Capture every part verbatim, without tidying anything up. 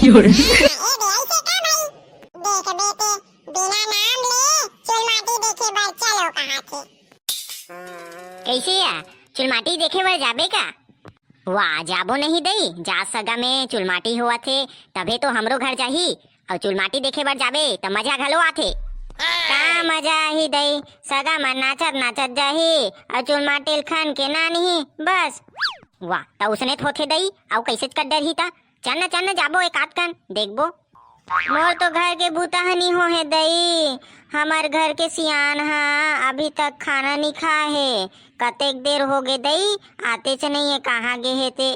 ए दे, ऐसे का भाई? देख बेटे, बिना नाम ले चुलमाटी देखे बर चलो कहा थे। कैसे या? चुलमाटी देखे बर जाबे का? वाह, जाबो नहीं दई, जा सगा में चुलमाटी होवत हे, तभे तो हमरो घर जाही। अउ चुलमाटी देखे बर जाबे त मजा घलो आथे। का मजा आही दई, सगा मन नाचत नाचत जाही अउ चुलमाटी ल खन के नानही, बस। वाह, त उसने त होथे दई, अउ कैसे कर डरही त? चल न, चल न, जाबो एक आध कन, देखबो। मोर तो घर के बूता ह नी होहे दई, हमर घर के सियान ह अभी तक खाना नी खाए हे। कतेक देर होगे दई, आतेच नइये, कहाँ गे हे ते।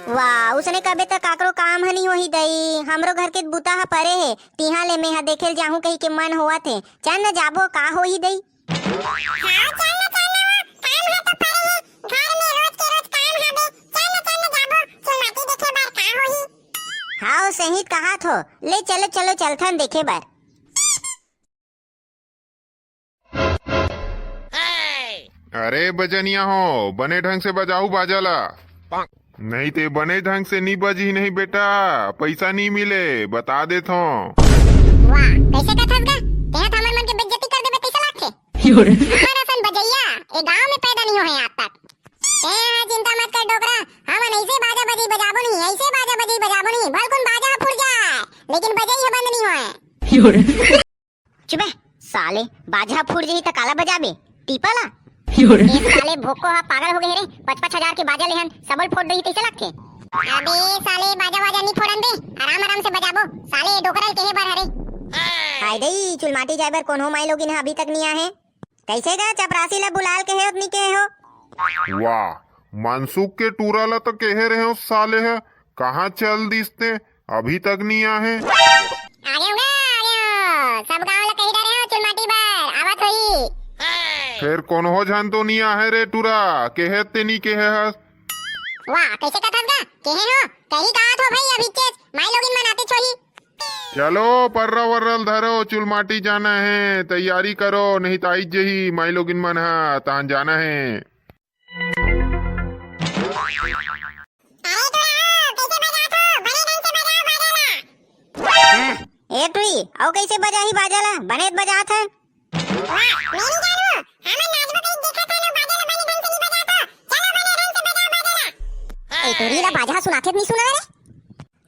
वाह, उसने कबे त काकरो काम ह नी होही दई, हमरो घर के बूता ह परे हे, तिहाँ ले मेहा देखे ल जाहूँ कहिके मन होवत हे। चल न जाबो, का होही दई। हाँ, चल न, चल न, वो काम ह तो परे हे, घर में रोज के रोज काम हवे, चल न, चल न जाबो, चुलमाटी देखे बर का होही। हाँ, सही कहात हो, ले चलो, चलो, चलथन देखे बर। अरे बजनिया हो, बने ढंग से बजाऊ बाजा ला, नहीं ते बने ढंग से नी बजही नहीं बेटा, पैसा नी मिले, बता देत हो। वाह, कैसे कथस गा? तेहा तो हमर मन के बेइज्जती कर देबे, कैसे लागथे? हमर असन बजैया ए गांव में पैदा नहीं होए आज तक। तेहा चिंता मत कर डोकरा, हमन ऐसे बाजा बजई बजाबो नहीं, ऐसे बाजा बजई बजाबो नहीं, बलकुन बाजा ह फूट जाए, लेकिन बजई ह बंद नहीं होए। चुप बे, साले, बाजा फूट जही त काला बजाबे? टीपा ला? ए साले भोको हा पागल हो गए रे, पच पच हजार के बाजा लेहन, सबल फोड़ दही, कैसे लगथे? अबे साले, बाजा वाजा नी फोड़न बे, आराम आराम से बजाबो, साले डोकरल केहे बर हरे। हाय दई, चुलमाटी जाए बर कोनो माई लोगिन ह अभी तक नी आहे। कैसे गा, चपरासी ला बुलाल केहे होत नी केहे हो? वाह, मनसुख के टूरा ला तो केहे रहे हो साले ह, कहाँ चल दिस ते, अभी तक नी आहे। आ गए होंगे, आ गए हो। सब गांव ला कही डरे हो चुलमाटी बर, आवत होई। फेर कोनो झन तो नी आहे रे टूरा, केहे ते नी केहे हस। वाह, कैसे कथस गा? केहे हो? कही कहा थो भाई, अभी चेच, माई लोगिन मनाते छोही। चलो, पर्रा वर्रल धरो, चुलमाटी जाना है, तैयारी करो, नहीं त आई जही, माई लोगिन मन हा, तान जाना है। अरे टूरा हो, कैसे बजात हो? बने ढंग से बजाओ बाजा ला। ए टुई, अउ कैसे बजाही बाजा ला? बने त बजात है। वाह, मैं नहीं जानू। हमन नाचबो कहीं देखत है ना, बाजा ला बने ढंग से नहीं बजात हो। चलो बने ढंग से बजाओ बाजा ला। ए टुरी ला बाजा सुनाथे त नहीं सुना रे?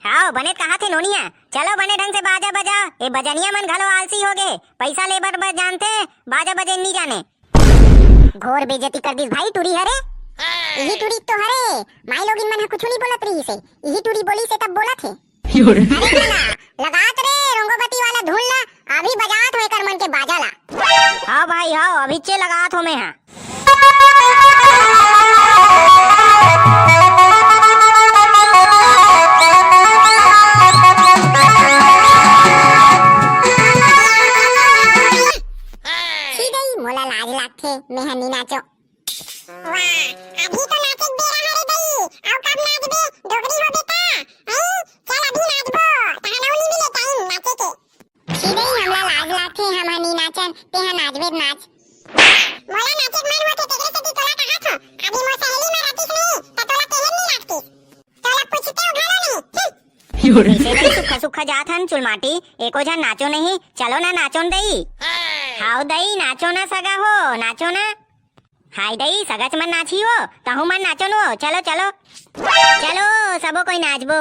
हाओ, बने त कहा थे नोनिया। चलो बने ढंग से बाजा बजाओ। ए बजनिया मन घलो आलसी हो गए। पैसा लेबर बर जानते, बाजा बजे नहीं जाने। घोर बेइज्जती कर दिस भाई टूरी हरे। इही टूरी तो हरे, माई लोगिन मन ह कुछु नहीं बोलत रही से, इही टूरी बोली से तब बोलत हे। अरे साला, लगात रे रंगोबती वाला धुन ला, अभी बजात हो एकर मन के बाजा ला। हाँ भाई, हाँ, अभी चे लगात हो मैं हा। छी दई, मोला लाज लागथे, मैं हा नी नाचो। वाह, अभी तो नाचे के बेरा हरे दई, अउ कब नाचबे, डोकरी होबे का? हैं? चल अभी नाचबो, तहां नौ नी मिले टाइम नाचे के। छी दई, हमला लाज लागथे, हम ह नी नाचन, तेहा नाचबे त नाच। मोला नाचे के मन होथे, तेकरे सेती तोला कहाथों, अभी मोर सहेली मन रतिस नहीं, त तोला केहे नी लागतिस। तोला पूछतेंव घलो नहीं। हम्म। अइसे नहीं सुक्खा सुक्खा जात हन चुलमाटी, एको झन नाचो नहीं, चलो ना नाचो न दई। हाव दई, नाचो ना सगा हो, नाचो ना। हाय दई, सगाच मन नाची हो, तहू मन नाचो न हो, चलो, चलो। चलो, सबो कोई नाचबो।